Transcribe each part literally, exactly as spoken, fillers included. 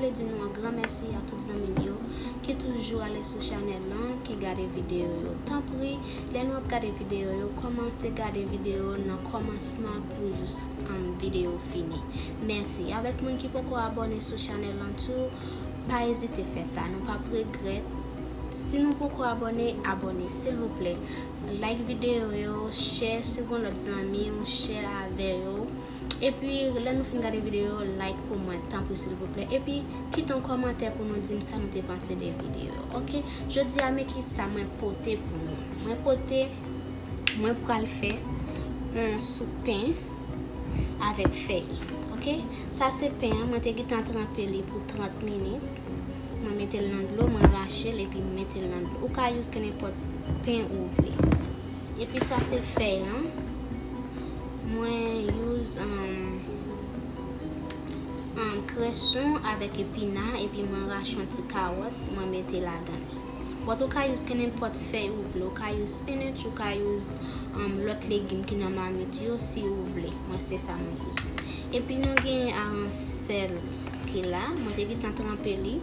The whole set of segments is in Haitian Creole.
Di nou yon gran mèsi a tout zanmi m yo ki toujou ale sou chanèl lan, ki gade videyo yo. Tanpri, lè nou ap gade videyo yo, kòmanse gade videyo nan kòmansman pou jous, um, videyo fini. Mèsi. Avèk moun ki poko abòne sou chanèl lan tou, pa ezite fè sa. Nou p ap regrèt. Si nou poko abòne, abòne, silvouplè. Like videyo yo, share si gon lòt zanmi w, share avè yo. Epi, lè nou fin gade videyo, like pou mwen, tanpri, silvouplè. Epi, kite yon kòmantè pou nou di m sa nou te panse de videyo, oke? Jodi a, men ki sa mwen pote pou nou. Mwen pote, mwen pral fè yon soup pen avèk fèy, oke? Sa se pen an, mwen te gentan tranpe li pou trant minit. Mwen mete l nan dlo, mwen rache l, epi m mete l nan dlo. Ou ka use kenenpòt pen ou vle. Epi sa se fèy lan. Mwen use, um, um, kreson avèk epina, epi mwen rache yon ti kawòt, mwen mete ladan li. But ou ka use kenenpòt fèy ou vle, ou ka use spinach, ou ka use, um, lòt legim ki nan mamit yo si ou vle. Mwen se sa mwen use. Epi nou gen aransèl ki la, mwen te gentan tranpe li.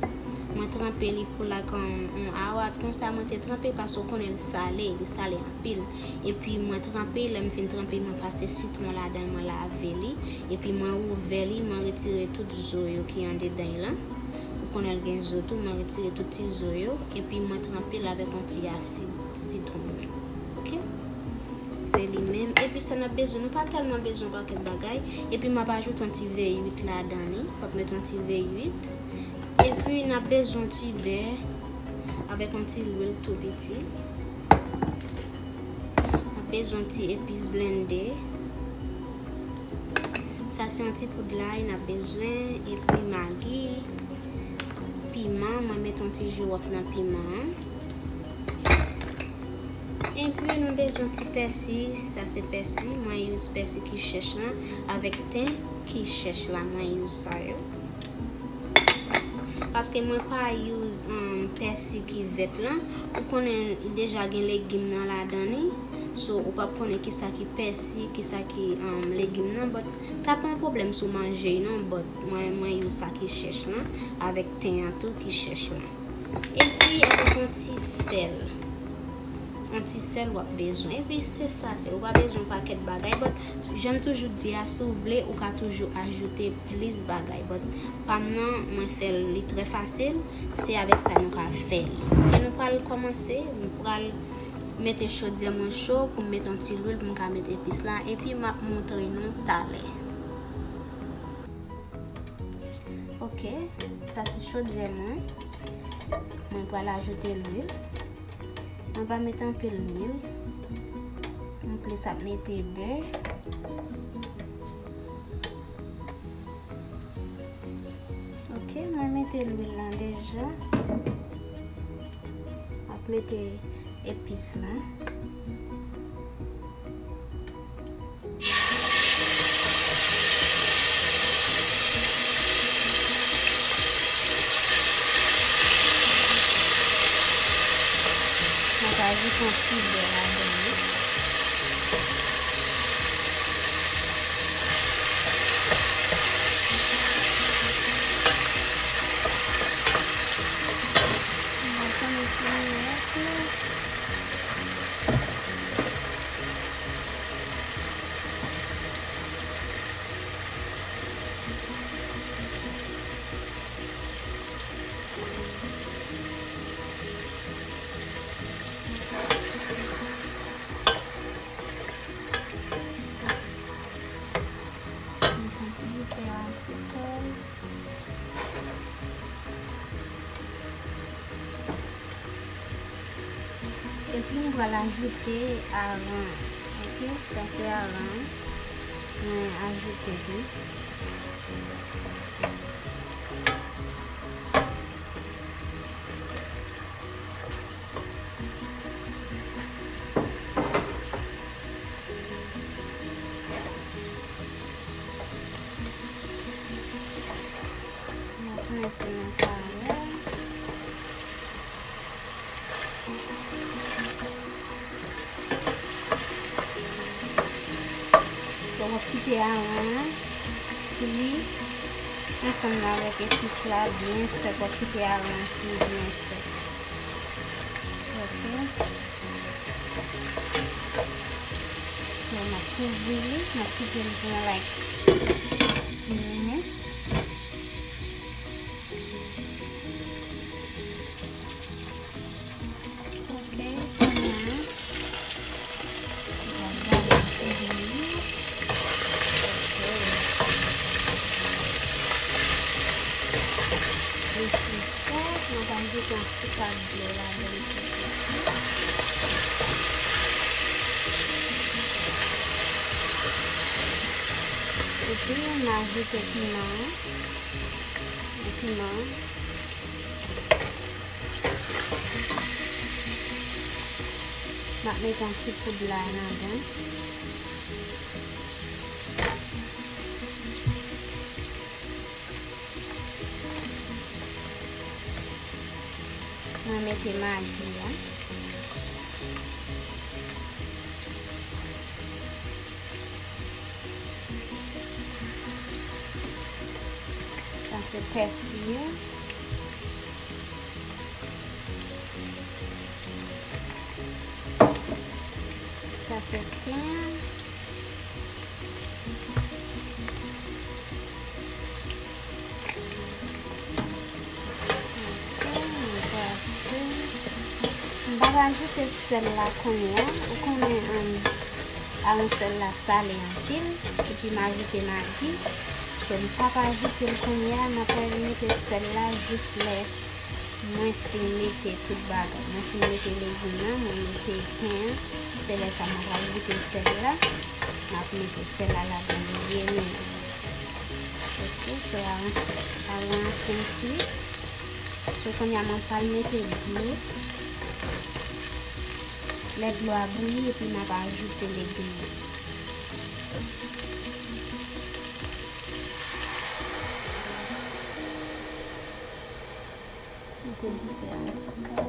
Mwen tranpe li pou like, um, yon awa, konsa mwen te tranpe paske ou konnen li sale, li sale anpil. Epi mwen tranpe, lè m fin tranpe, mwen pase sitwon ladan, mwen lave li. Epi mwen ouvè li, mwen retire tout zo yo ki andedan l lan. Ou konnen l gen zo tou, mwen retire tout ti zo yo. Epi mwen tranpe l avèk yon ti asid sitwon. Oke? Se li menm. Epi sa n ap bezwen, nou pa tèlman bezwen pakèt bagay. Epi m ap ajoute yon ti V uit ladan li. M ap met yon ti V uit. Epi n ap bezwen yon ti bè avèk yon ti lwil tou piti. N ap bezwen yon ti epis blende. Sa se yon ti poud lay n ap bezwen. Epi magi, piman. Mwen met yon ti jiwòf nan piman an. Epi nou bezwen ti pèsi, sa se pèsi, mwen use pèsi ki chèch lan, avèk ten ki chèch la, mwen use sa yo. Paske mwen pa use, um, pèsi ki vèt lan, ou konnen li deja gen legim nan ladan li, so ou p ap konnen kisa ki pèsi, kisa ki, um, legim nan, but sa pa yon pwoblèm si w manje l non, but mwen, mwen use sa ki chèch lan, avèk ten an tou ki chèch lan. Epi avèk yon ti sèl. Yon ti sèl w ap bezwen. Epi se sa, se, ou pa bezwen yon pakèt bagay. But jan m toujou di a, si w vle, ou ka toujou ajoute plis bagay. But pa m nan, mwen fè l, li trè fasil. Se avèk sa nou ka fè li. E nou pral kòmanse, nou pral mete chodyè mwen cho pou m mete yon ti lwil pou m ka mete epis la. Epi m ap montre nou talè. Oke, sa se chodyè mwen. Mwen pral ajoute lwil. Mwen pa mete anpil lwil. Mwen plis ap mete bè. Oke, mwen mete lwil lan deja. Ap mete epis lan. Mwen ka ajoute yon ti bè ladan li. Mwen konn fini rès la. Mete yon ti bouchè a ti pòl. Epi m pral ajoute aran. Oke, sa se aran. Mwen ajoute li. Mwen prese nan kawòl. So, w ap kite aran an fri. Ansanm avèk epis la byen sèk, w ap kite aran an fri byen sèk. Ok. So, m ap kouvri li, m ap kite l pou yon, like, dis minit. Ok, kounye a, m ap gade pou li. Ok. Li fin sèk, mwen pral ajoute yon ti kap dlo ladan l tou. Epi, m ajoute piman an. Yon piman. M ap mete yon ti poud lay ladan. Mwen mete magi a. Sa se pèsi a. Sa se ten an. Ok, mwen pase. M pa va ajoute sèl la kounye a. Ou konnen, um, aran sèl la sale anpil. Epi m ajoute magi. So, m pa va ajoute l kounye a. M ap mete sèl la jis lè mwen fin mete tout bagay. Mwen fin mete legim nan, mwen mete pen an. Se lè sa a m ap ajoute sèl la. M ap mete sèl la ladan l byen mele. Ok, so aran, aran an fin kwit. So kounye a mwen pral mete dlo. Lè dlo a bouyi, epi m ap ajoute legim nan. Mete dife a yon ti kal.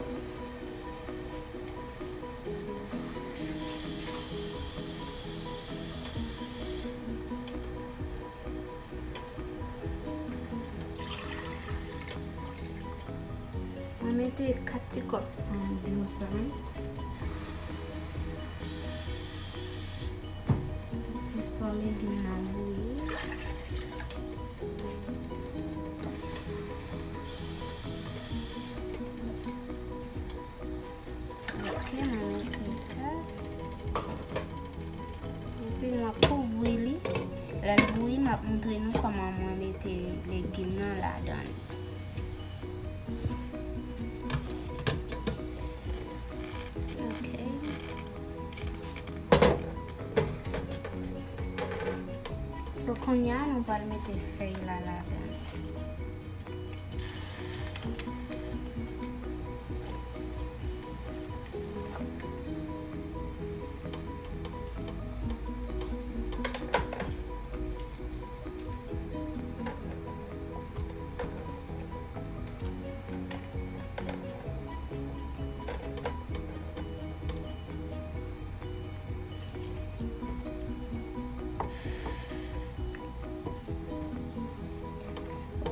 Mwen mete kat ti kòp, um, dlo sal. Fò legim nan bouyi. Ok, mwen mete sa. Epi mwen kouvri li. Lè l bouyi, m ap montre nou kòman mwen mete legim nan ladan li. Ok. So, kounye a, nou pral mete fèy la ladan.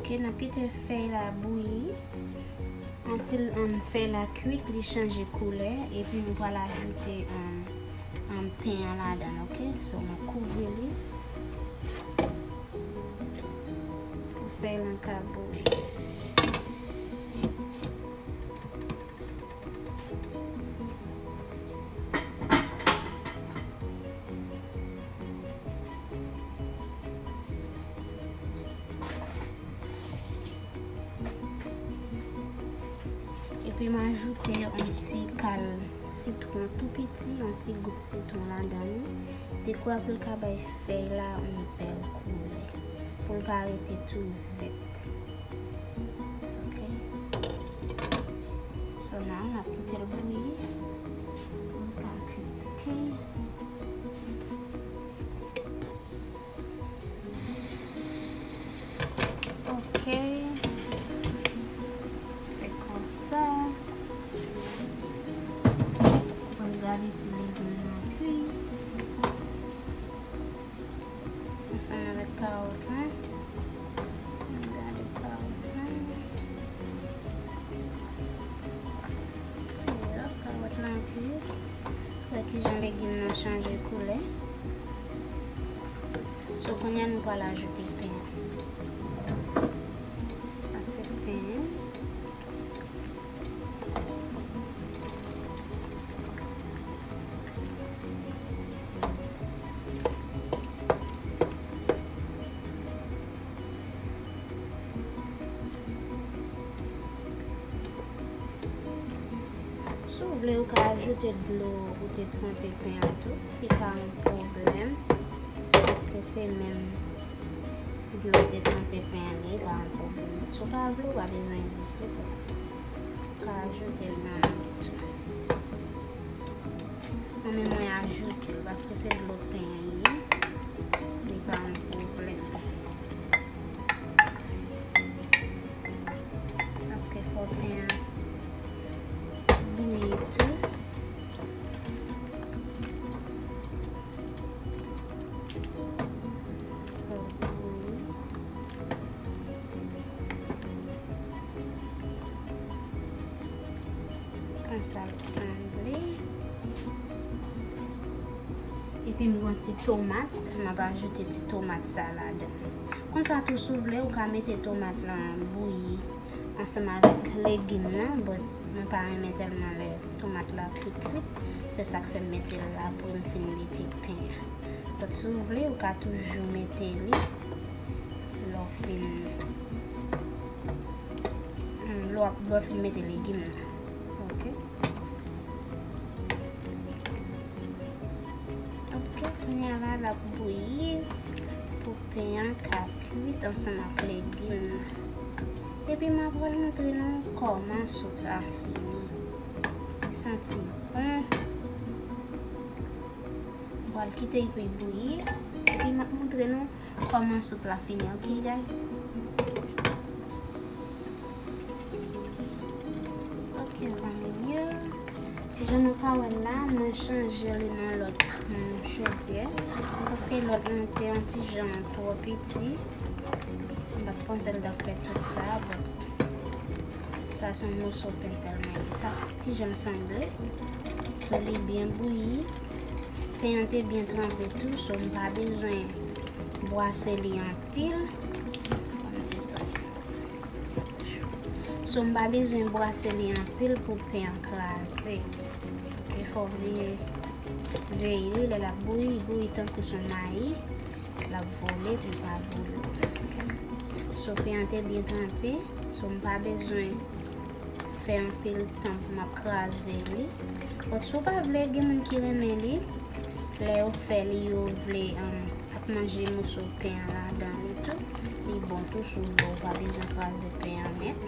Ok, n ap kite fèy la bouyi. Antil, um, fèy la kwit, li chanje koulè, epi nou pral ajoute, um, um, pen an ladan, ok? So, mwen kouvri li pou fèy lan ka bouyi. Epi m ajoute yon ti kal sitwon tou piti, yon ti gout sitwon ladan li. Dekwa pou l ka bay fèy la yon bèl koulè. Pou l pa rete tou vèt. Ok. So now, n ap kite l bouyi. Pou l ka kwit, ok? Ok. Se konsa. Pou n gade si legim nan kwi. Ansanm avèk kawòt mwen. Kounye a, nou pral ajoute pen. Sa se pen. Si w vle, ou ka ajoute dlo ou te tranpe pen an tou, li pa yon pwoblèm, paske se menm dlo ou te tranpe pen an, li pa yon pwoblèm. Si w pa vle, ou pa bezwen itilize li tou. Ou ka ajoute l nan tou. Mwen menm, mwen ajoute l paske se dlo pen an ye. Li pa yon pwoblèm. Paske fò pen an bouyi tou. Fò l bouyi. Konsa l sanble. Epi m gen yon ti tomat, m ap ajoute ti tomat sa ladan. Konsa tou, si w vle, ou ka mete tomat lan bouyi ansanm avèk legim nan, but mwen pa renmen tèlman lè tomat la kwit kwit. Se sa k fè m mete l la apre m fin mete pen an. But si w vle, ou ka toujou mete li lè w fin, lè w ap, lè w fin mete legim nan. Ok. Ok, kounye a la, l ap bouyi pou pen an ka kwit ansanm ak legim nan. Epi m ap pral montre nou kòman soup la fini. Li santi bon. M pral kite l pou l bouyi. Epi m ap montre nou kòman soup la fini, ok, guys? Ok, zanmi m yo. Jan nou ka wè l la, mwen chanje li nan lòt, mm, chodyè. Paske lòt lan te yon ti jan twò piti. M pa t panse l t ap fè tout sa, but sa se yon moso pen sèlman. Sa se ki jan l sanble. So, li byen bouyi. Pen an te byen tranpe tou, so m pa bezwen bwase li anpil. Ban m desann. So, m pa bezwen bwase li anpil pou pen an kraze. Ok, fò w veye, veye li, lè l ap bouyi, bouyi tankou s on mayi. L ap vole, pou l pa boule. Ok. So, pen an te byen tranpe, so m pa bezwen fè anpil tan pou m ap kraze li. But si w pa vle, gen moun ki renmen li. Lè yo fè li, yo vle, um, ap manje moso pen an ladan li tou. Li bon tou si w vle, ou pa bezwen kraze pen an nèt.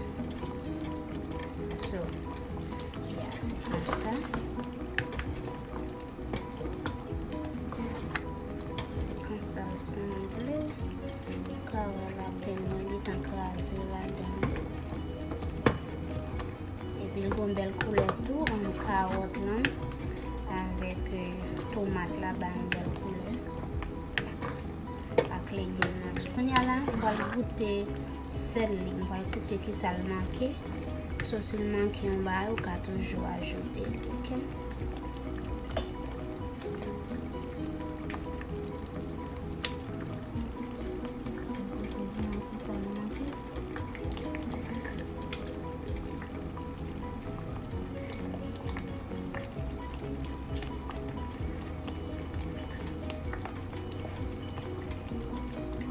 So, yeah, se konsa. Konsa l sanble. Ou ka wè la pen mwen gentan kraze ladan. Epi l gen yon bèl koulè tou, an kawòt lan avèk, eh, tomat la bay yon bèl koulè ak legim nan. Kounye a la, m pral goute sèl li, m pral goute kisa l manke. So, si l manke yon bagay, ou ka toujou ajoute li, ok? Goute byen kisa l manke.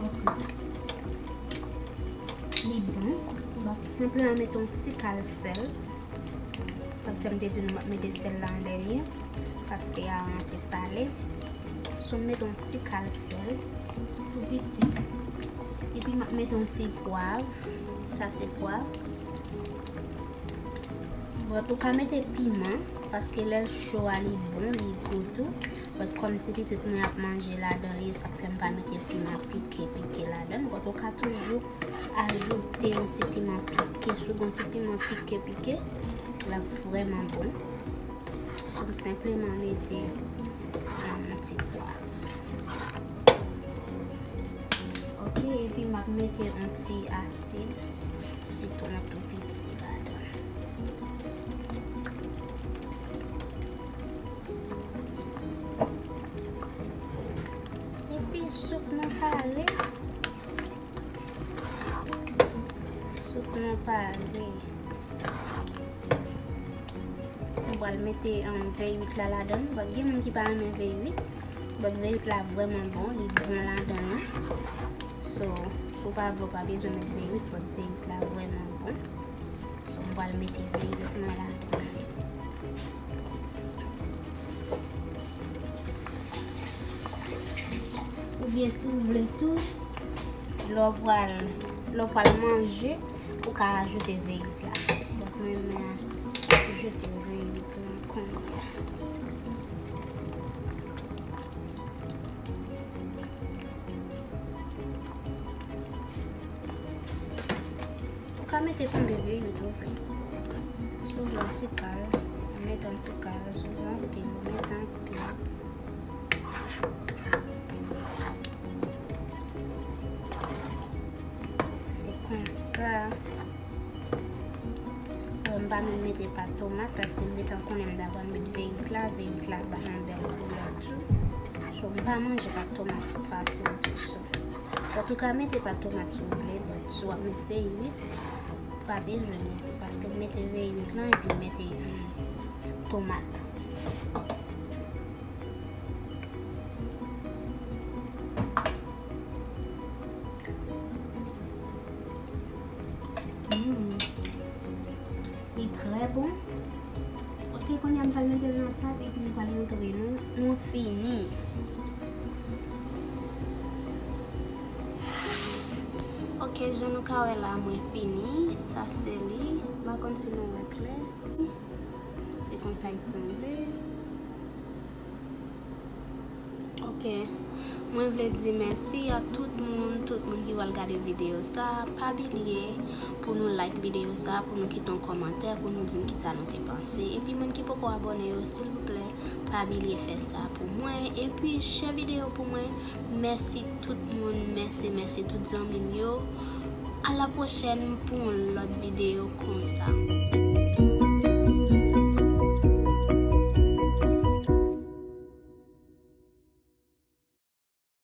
Ok. Li bon. M ap senpleman mete yon ti kal sèl. Sa k fè m te di nou m ap mete sèl la an dènye, paske a an te sale. So, m mete yon ti kal sèl, tou piti. Epi m ap mete yon ti pwav. Sa se pwav. But ou ka mete piman, paske lè l cho a, li bon, li gou tou. But kòm ti pitit mwen ap manje ladan li, sa k fè m pa mete piman pike, pike ladan l. But ou ka toujou ajoute yon ti piman pike. Si w gen yon ti piman pike, pike, l ap vrèman bon. So, m senpleman mete, um, yon ti pwav. Ok, epi m ap mete yon ti asid sitwon tou piti ladan. Epi soup nan pare, Mwen pare. Mwen pral mete, um, V uit la ladan l. But gen moun ki pa renmen V uit. But V uit la vrèman bon, li bon ladan l. So, si w pa vle, w pa bezwen met V uit, but V uit la vrèman bon. So, mwen pral mete V uit mwen ladan. Oubyen si w vle tou, lè w pral, lè w pral manje, ou ka ajoute V uit la. Donk, mwen, mwen ajoute V uit la kounye a. Ou ka mete konbyen V uit ou vle. Si w vle yon ti kal, mete yon ti kal. Si w vle anpil, mete anpil. Se konsa. Bon, m pa menm mete pat tomat paske m gentan konnen m ta pral met V uit la, V uit la ba yon bèl koulè tou. So, m pa manje pat tomat fasil tou. So, antouka, mete pat tomat si w vle, but si w ap met V uit, pa bezwen mete, paske m mete V uit lan epi m mete, hmm, tomat. Mm. Li trè bon. Ok, kounye a m pral mete l nan plat epi m pral montre nou. Nou fini. Ok, jan nou ka wè la, mwen fini. Sa se li. M pa konn si nou wè klè. Se konsa l sanble. Ok. Mwen vle di mèsi a tout moun, tout moun ki pral gade videyo sa. Pa bliye pou nou like videyo sa, pou nou kite yon kòmantè, pou nou di m kisa nou te panse. Epi moun ki poko abòne yo, silvouplè, pa bliye fè sa pou mwen. Epi share videyo pou mwen. Mèsi tout moun, mèsi, mèsi tout zanmi m yo. A la pwochèn pou yon lòt videyo konsa.